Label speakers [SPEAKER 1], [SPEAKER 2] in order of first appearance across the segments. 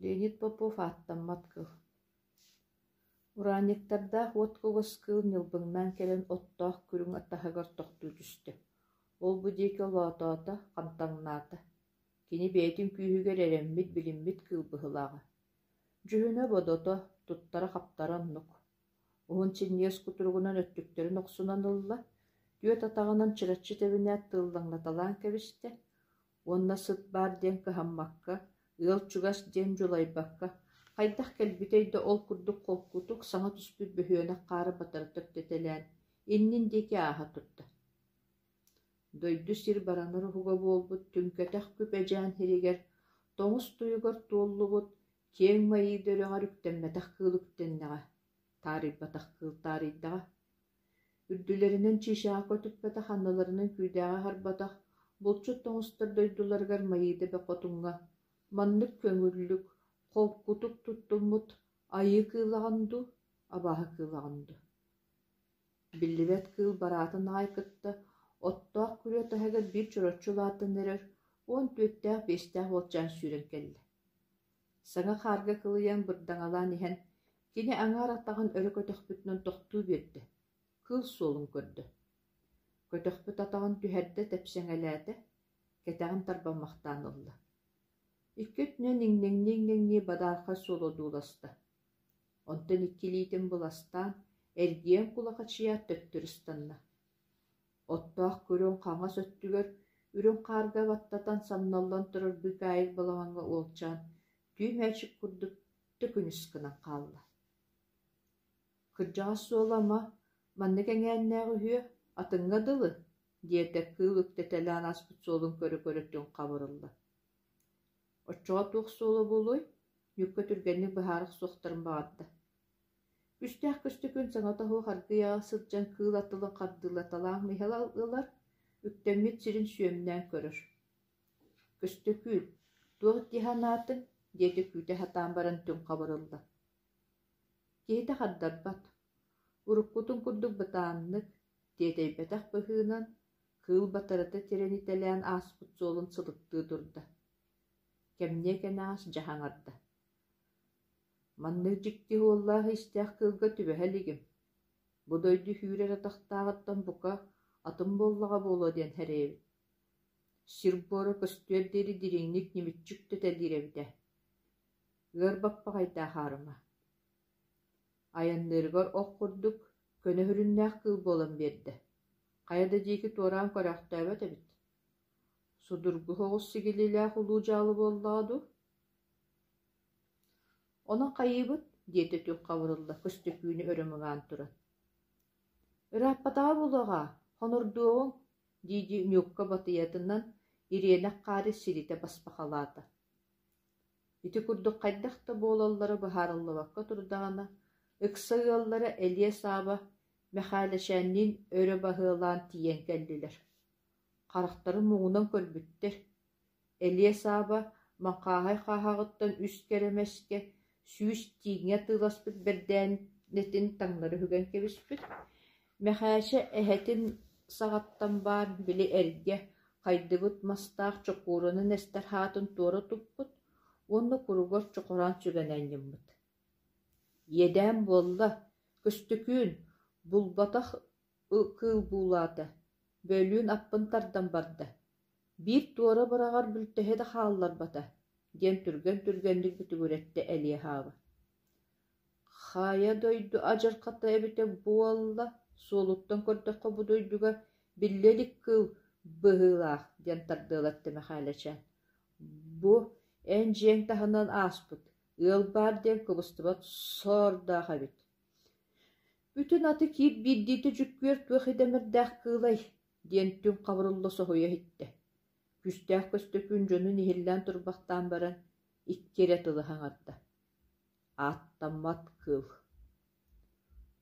[SPEAKER 1] Леонид Попов ааттаммат кыл Ураанньыктардаах уот кугас кыыл ньылбыҥнаан кэлэн оттоох күрүҥ таһыгар тохтуу түстэ, ол-бу диэки олоотоото, хантаҥнаата. Кини бэйэтин күүһүгэр эрэммит, билиммит кыыл быһыылааҕа. Дьүһүнэ-бодото, туттара-хаптара оннук. Уһун синньигэс кутуругунан өттүктэрин охсунан ылла, түөрт атаҕынан чыраччы тэбинээт тыыллаҥнаталаан кэбистэ уонна сыт баар диэн кыһаммакка, ыал чугас диэн дьулайбакка, хайдах кэлбитэй да ол курдук холкутук саҥа түспүт бөһүөнэх хаары батарыта үктэтэлээн, иннин диэки ааһа турда. Дойду сир баранар уһуга буолбут түҥкэтэх күп эдьээн сиригэр, тоҥус туйугар туоллубут киэҥ майыыда үрэҕэр үктэммэтэх кыыл үктэннэҕэ, таарыйбатах кыыл таарыйдаҕа. Үрдүлэринэн чыычааҕы көтүппэтэх, анныларынан күүдээҕи аһарбатах, булчут тоҥустар дойдуларыгар Майыыда эбэ хотуҥҥа маннык көҥүллүк, холкутук туттуммут айыы кыылаҕын дуу, абааһы кыылаҕын дуу? Биллибэт кыыл бараатын аҕай кытта оттоох күрүө таһыгар биир чороччу улаатан эрэр 14-биэстээх уолчаан сүүрэн кэллэ. Саҥа хаарга кылыйан бырдаҥалаан иһэн, кини аҥаар атаҕын өрө көтөхпүтүнэн тохтуу биэрдэ, кыыл суолун көрдө. Көтөхпүт атаҕын түһэрдэ тэпсэҥэлээтэ, кэтэҕин тарбаммахтаан ылла. Икки өттүнэн иҥнэҥнии-иҥнэҥнии бадаархай суол одууласта. Онтон икки илиитин быластаан, эргийэн кулахачыйаат төттөрү ыстанна. Оттоох күрүҥ хаҥас өттүгэр үрүҥ хаарга баттатан самналлан турар быыкаайык балаҕаҥҥа уолчаан түү мээчик курдук төкүнүс гынан хаалла. «Кырдьаҕас суола ама, маннык эҥээннээх үһүө, атыҥҥа дылы» диэтэ кыыл үктэтэлээн ааспыт суолун көрө-көрө түҥ хабырылла. «Оччоҕо туох суола буолуой?» Ньукка түргэнник быһаара охсуохтарын баҕарда. Үстээх Көстөкүүн саҥата суох аргыйаҕа сылдьан кыыл атылын хардыылаталаан ылар, үктэммит сирин сүөмнээн көрөр. «Көстөкүүн, туох дии санаатыҥ?» диэтэ күүтэ сатаан баран түҥ хабырылла. Киһитэ хардарбат, уруккутун курдук бытааннык, тиэтэйбэтэх быһыынан, кыыл батарыта тирэнитэлээн ааспыт суолун сылыктыы турда. Кэмниэ кэнэҕэс дьаһаҥарда. Маннык дьикти уоллаах-иистээх кыылга түбэһэ илигим. Бу дойду сүүрэр атахтааҕыттан бука атын буоллаҕа буолуо диэн сэрэйэбин. Сир буора көстүөр диэри дириҥник ньимиччи үктэтэлиир эбит ээ. Ыар баппаҕайдаах аарыма. Айанныырыгар ох курдук көнө сүрүннээх кыыл буолан биэрдэ. Хайа да диэки туораан көрөөхтөөбөт эбит. Судургу соҕус сигилилээх улуу дьаалы буоллаҕа дуу? Онон хайыыбыт? диэтэ Түҥ Хабырылла Көстөкүүнү өрө мыҥаан туран. Ырааппатаҕа буолуоҕа, хонордуоҕуҥ, дии-дии Ньуукка батыйатынан ириэнэх хаары сиритэ баспахалаата. Ити курдук хайдах да буолаллара быһаарыллыбакка турдаҕына, ыкса ыаллара Элиэ Сааба Мэхээлэчээнниин өрө баһыалаан тиийэн кэллилэр. Харахтарын муҥунан көрбүттэр Элиэ Сааба Маҥхааһай хааһаҕыттан үс кэрэмэскэ 100 тииҥҥэ атыыласпыт бэрдээнэтин таҥнары үһүгэн кэбиспит. Мэхээчэ эһэтин саҕаттан баар били эргэ, хайдыбыт мастаах чокуурунан эстэр хаатын туора туппут уонна куругар чохороон сүгэн анньыммыт. Иэдээн буолла, Көстөкүүн, булбатах кыыл буулаата, бөлүүн аппын тардан барда Биир туора быраҕар бүлтэһи да хаалларбата, диэн түргэн-түргэнник бүтүгүрэттэ Элиэ Хаба. Хайа дойду адьырҕата эбитэ буолла, суолуттан көрдөххө бу дойдуга биллэ илик кыыл быһыылаах диэн тардыалатта Мэхээлэчээн. Бу эн дьиэҥ таһынан ааспыт, ыал баар диэн кыбыстыбат сордоох эбит. Бүтүн аты киир биирдиитэ дьүккүөр туох идэмэрдээх кыылай диэн түҥ хабырылла соһуйа иһиттэ. Күүстээх Көстөкүүн дьонун иһиллээн турбахтаан баран, икки эрэ тылы саҥарда: «Ааттаммат кыыл».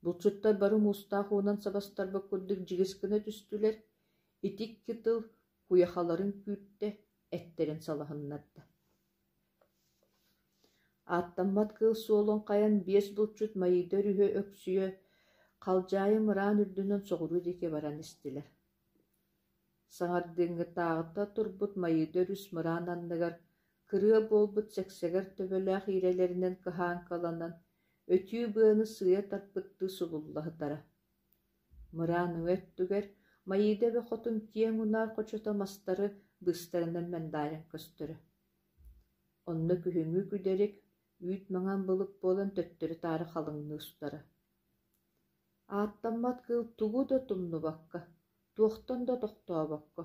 [SPEAKER 1] Булчуттар бары муустаах уунан сабастарбыт курдук дьигис гына түстүлэр, ити икки тыл куйахаларын күүртэ, эттэрин салаһыннарда. Ааттаммат кыыл суолун хайан биэс булчут Майыыда өрүһү өксүйэ, халдьаайы мыраан үрдүнэн соҕуруу диэки баран истилэр. Саҥардыыҥҥытааҕыта турбут Майыыда өрүс мыраан анныгар Кырыа буолбут сэксэгэр төбөлөөх иирэлэринэн кыһааҥкаланан, өтүү быаны сыыйа тарпыттыы субулла сытара. Мыраан уҥа өттүгэр Майыыда эбэ хотун киэҥ унаар хочото мастары быыстарынан мэндааран көстөрө. Онно күһүҥҥү күдэрик үүт маҥан былыт буолан төттөрү-таары халыҥныы устара. Ааттаммат кыыл тугу да тумнубакка, туохтан да тохтообокко,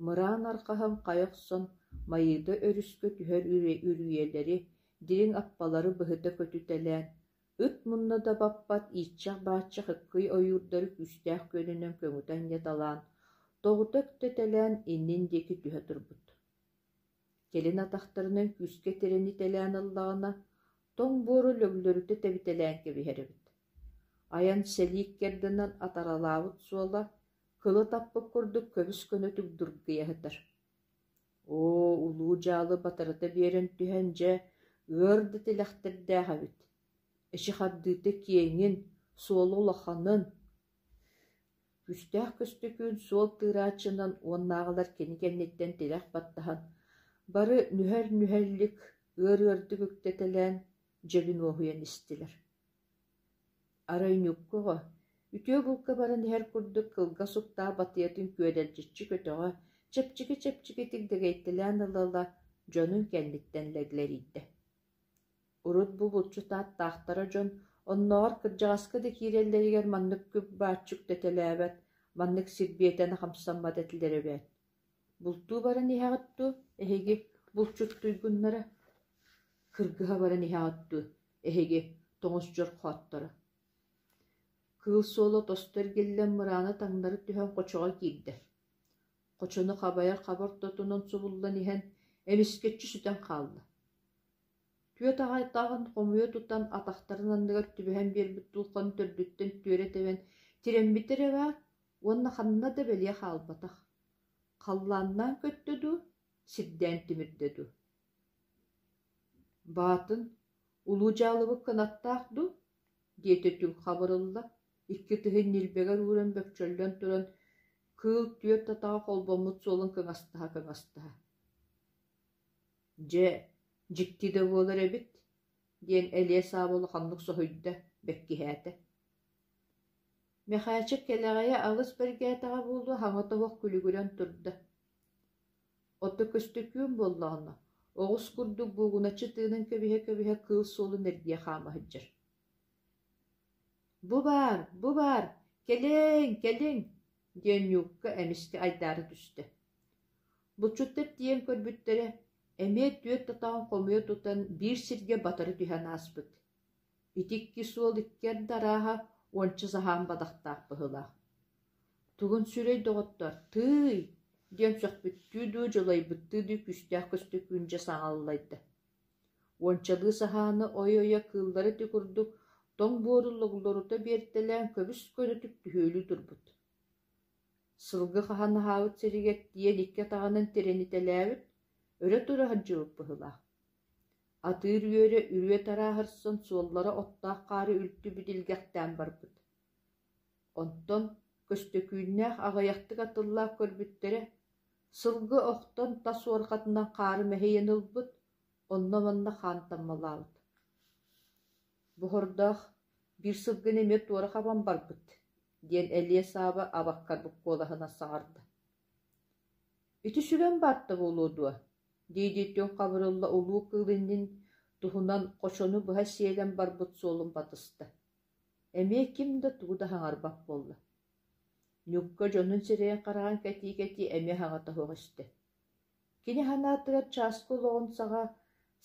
[SPEAKER 1] мыраан арҕаһын хайа охсон Майыыда өрүскэ түһэр үрүйэлэри, дириҥ аппалары быһыта көтүтэлээн, ыт мунна да баппат ииччэх-бааччах ыккый ойуурдары күүстээх күөнүнэн көҥүтэ анньыталаан, тоҕута үктэтэлээн иннин диэки түһэ турбут. Кэлин атахтарынан күүскэ тирэнитэлээн ыллаҕына, тоҥ буору лөглөрүтэ тэбитэлээн кэбиһэр эбит. Айан сэлиик кэрдинэн атаралаабыт суола кылы таппыт курдук көбүс-көнөтүк дыргыйа сытар. Оо, улуу дьаалы батарыта биэрэн түһэн дьэ, ыар да тилэхтэрдээх эбит. Эчи хардыыта киэҥин, суола улаханын, Күүстээх Көстөкүүн суол тыырааччынан уоннааҕылар кини кэнниттэн тилэх баттаһан, бары нүһэр-нүһэллик, ыар-ыардык үктэтэлээн, дьэбин уоһуйан истилэр. Арай Ньукку оҕо, үтүө булка баран иһэр курдук кылгас уктаах батыйатын күөдэлдьиччи көтөҕө, чэпчэки-чэпчэкитик дэгэйтэлээн ыла-ыла дьонун кэнниттэн лэглэрийдэ. Урут бу булчут ааттаахтара дьон оннооҕор кырдьаҕаска да киирэллэригэр маннык күп-бааччы үктэтэлээбэт, маннык сирбиэтэни хамсаммат этилэр эбээт. Бултуу баран иһэҕит дуу, эһиги булчут туйгуннара? Кыргыһа баран иһэҕит дуу, эһиги тоҥус дьорхоотторо? Кыыл суола тосту эргиллэн мыраана таҥнары түһэн хочоҕо киирдэ. Хочону хабайар хаба ортотунан субуллан иһэн, эмискэччи сүтэн хаалла. Түөрт аҕайтаҕын хомуйа тутан атахтарын анныгар түбэһэн биэрбит дулҕаны төрдүттэн түөрэ тэбэн тирэммитэ эрэ баар уонна ханна да бэлиэ хаалбатах. Халлааннаан көттө дуу, сирдээн тимирдэ дуу. Баатын, улуу дьаалыбыт кынаттаах дуу? диэтэ түҥ хабырылла, икки тыһын ньилбэгэр ууран бөкчөллөн туран, кыыл түөрт атаҕа холбоммут суолун кыҥастаһа-кыҥастаһа. Дьэ, дьикти да буолар эбит, диэн Элиэ Сааба улаханнык соһуйда, бэккиһээтэ. Мэхээчик кэлэҕэйэ алыс бэргээтэҕэ буолуо хаҥа тоһох күлүгүрэн турда. Ото Көстөкүүн буоллаҕына, оҕус курдук буугуначчы тыынан кэбиһэ-кэбиһэ кыыл суолун эргийэ хаама сылдьар. «Бу баар, бу баар, кэлиҥ, кэлиҥ!» диэн Ньуукка эмискэ айдаара түстэ. Булчуттар тиийэн көрбүттэрэ, эмиэ түөрт атаҕын хомуйа тутан биир сиргэ батары түһэн ааспыт. Ити икки суол икки арда арааһа уонча саһаан бадахтаах быһыылаах. Тугун сүрэй доҕоттоор, тыый! диэн сөхпүттүү дуу, дьулайбыттыы дуу күүстээх Көстөкүүн дьэ саҥа аллайда. Уончалыы саһааны ой-ойо кыыллары ити курдук тоҥ буору логлорута биэртэлээн көбүс-көнөтүк түһүөлүү турбут. Сылгы хаһан аһаабыт сиригэр тиийэн икки атаҕынан тирэнитэлээбит, өрө тура сылдьыбыт быһыылаах. Атыыр үөрэ үрүө тарааһырсан суоллара оттоох хаары үлтү бидилгэхтээн барбыт. Онтон Көстөкүүннээх аҕыйахтык атыллаах көрбүттэрэ, сылгы охтон тас уорҕатынан хаары мэһийэн ылбыт, онно-манна хаан таммалаабыт. Бу хордоох биир сылгыны эмиэ туора хабан барбыт, диэн Элиэ Сааба абаккарбыт куолаһынан саҥарда. Ити сүгэн баарта буолуо дуо? дии-дии түҥ Хабырылла улуу кыыл иннин туһунан хочону быһа сиэлэн барбыт суолун батыста. Эмиэ ким да тугу да саҥарбат буолла. Ньукка дьонун сирэйин-хараҕын кэтии-кэтии эмиэ саҥата суох истэ. Кини санаатыгар чааскы олоҕун саҕа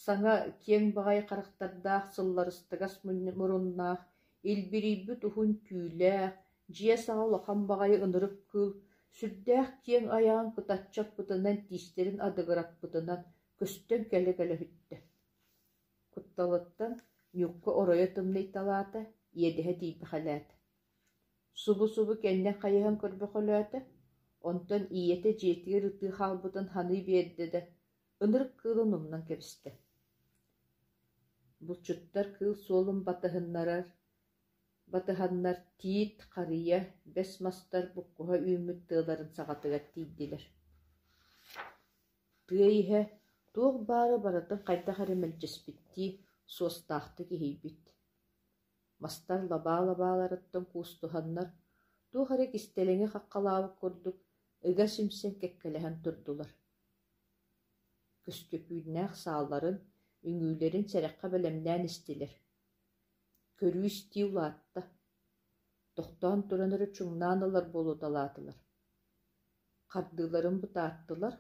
[SPEAKER 1] саҥа киэҥ баҕайы харахтардаах сылларыстыгас муруннаах, илбирийбит уһун түүлээх, дьиэ саҕа улахан баҕайы ынырык кыыл сүрдээх киэҥ айаҕын кытаччаппытынан тиистэрин адыгыраппытынан көстөн кэлэ-кэлэ сүттэ. Кутталыттан Ньукка оройо тымныйталаата, иэдэһэ тиийбэхэлээтэ. Субу-субу кэннин хайыһан көрбөхөлөөтө, онтон ийэтэ дьиэтигэр ытыы хаалбытын саныы биэрдэ да, ынырык кыылын умнан кэбистэ. Булчуттар кыыл суолун батыһыннарар батыһаннар тиит, харыйа, бэс мастар буккуһа үүммүт тыаларын саҕатыгар тиийдилэр. Тыа иһэ Туох баары барытын хайдах эрэ мэлдьэспиттии, суостаахтык иһийбит. Мастар лабаа-лабааларыттан куустуһаннар, туох эрэ кистэлэҥи хаххалаабыт курдук, ыга симсэн кэккэлэһэн турдулар. Көстөкүүннээх сааларын, үҥүүлэрин сэрэххэ бэлэмнээн истилэр. Көрүү-истии улаатта. Тохтоон туран эрэ чуҥнаан ылар буолуталаатылар. Хардыыларын бытаартылар,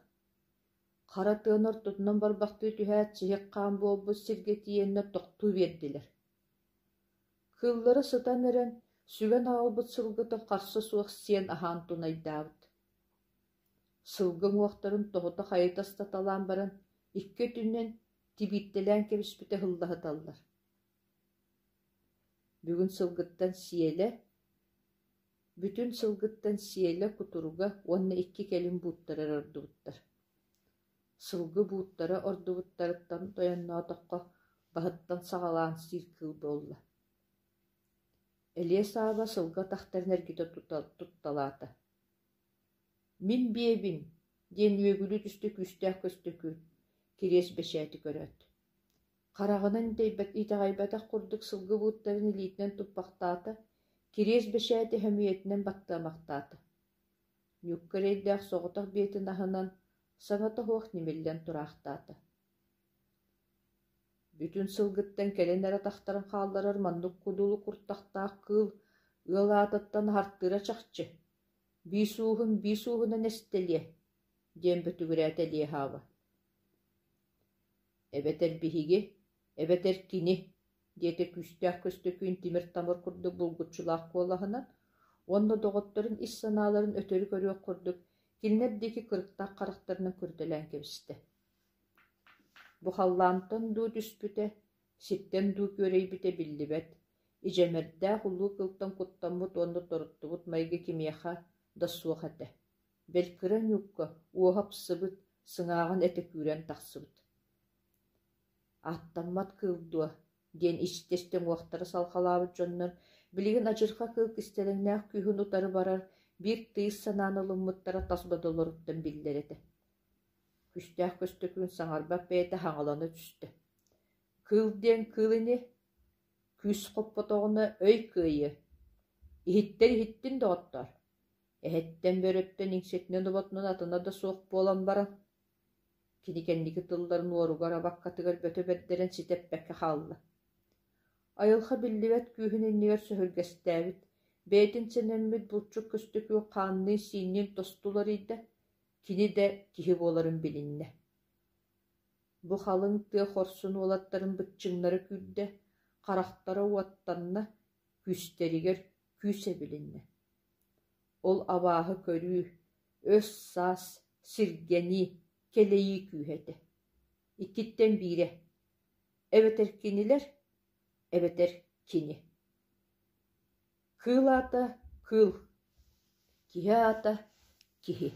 [SPEAKER 1] хара тыаны ортотунан барбахтыы түһээт сиһик хаан буолбут сиргэ тиийэннэр тохтуу биэрдилэр. Кыыллара сытан эрэн, сүгэн аҕалбыт сылгытын харса суох сиэн аһаан тунайдаабыт. Сылгы уҥуохтарын тоһута хайыта ыстаталаан баран, икки өттүнэн тибииртэлээн кэбиспитэ ыһыллаһыталлар. Бүгүн сылгыттан сиэлэ, бүтүн сылгыттан сиэлэ, кутуруга уонна икки кэлин бууттара эрэ ордубуттар. Сылгы бууттара ордубуттарыттан тойонноотоххо, баһыттан саҕалаан сиир кыыл буолла. Элиэ Сааба сылгы атахтарын эргитэ тутталаата. «Мин биэбин» диэн үөгүлүү түстэ күүстээх Көстөкүүн, кириэс бэчээти көрөөт. Хараҕынан итэҕэйбэтэх курдук сылгы бууттарын илиитинэн туппахтаата, кириэс бэчээти сөмүйэтинэн баттаамахтаата. Ньукка эрэйдээх соҕотох биэтин аһынан, саҥата суох ньимиллэн тураахтаата. Бүтүн сылгыттан кэлин эрэ атахтарын хаалларар маннык кудулу куртахтаах кыыл ыал аатыттан аһартыыра чахчы, биис ууһун биис ууһунан эстэлиэ, диэн бөтүгүрээтэ Элиэһааба. Эбэтэр биһиги, эбэтэр кини, диэтэ күүстээх Көстөкүүн тимир-тамыр курдук булгуччулаах куолаһынан уонна доҕотторун ис санааларын өтөрү көрүөх курдук кинилэр диэки кырыктаах харахтарынан көрүтэлээн кэбистэ. Бу халлаантан дуу түспүтэ, сиртэн дуу күөрэйбитэ биллибэт, идьэмэрдээх улуу кылтан куттаммыт уонна торуттубут майгы кимиэхэ да суох этэ. Бэл кыра Ньуукка уоһа ыпсыбыт, сыҥааҕын этэ күүрэн тахсыбыт. Ааттаммат кыыл дуо диэн истэ-истэ уҥуохтара салҕалаабыт дьоннор билигин адьырҕа кыыл кистэлэҥнээх күүһүн утары барар биир тыйыс санааны ылыммыттара тас бодолоруттан биллэр этэ. Күстээх Көстөкүүн саҥарбат бэйэтэ хаҥалана түстэ. Кыыл диэн кыыл ини, күүс хоппотоҕуна өй кыайыа. Иһиттэр иһиттин доҕоттоор, эһэттэн бөрөттөн иҥсэтинэн оботунан атына да суох буолан баран, кини кэнники тылларын уоругар абаккатыгар бөтө бэрдэрэн ситэ эппэккэ хаалла. Айылҕа биллибэт күүһүн иннигэр сөһүргэстээбит, бэйэтин сэнэммит булчут Көстөкүүн хаанныын-сиинниин тосту уларыйда, кини да киһи буоларын билиннэ. Бу халыҥ тыа хорсун уолаттарын быччыҥнара күүрдэ, харахтара уоттанна, күүстэригэр күүс эбилиннэ. Ол абааһы көрүү, өс-саас, сиргэнии, кэлэйии күүһэ этэ. Иккиттэн биирэ, эбэтэр кинилэр, эбэтэр кини. Кыыл аата кыыл, киһи аата киһи.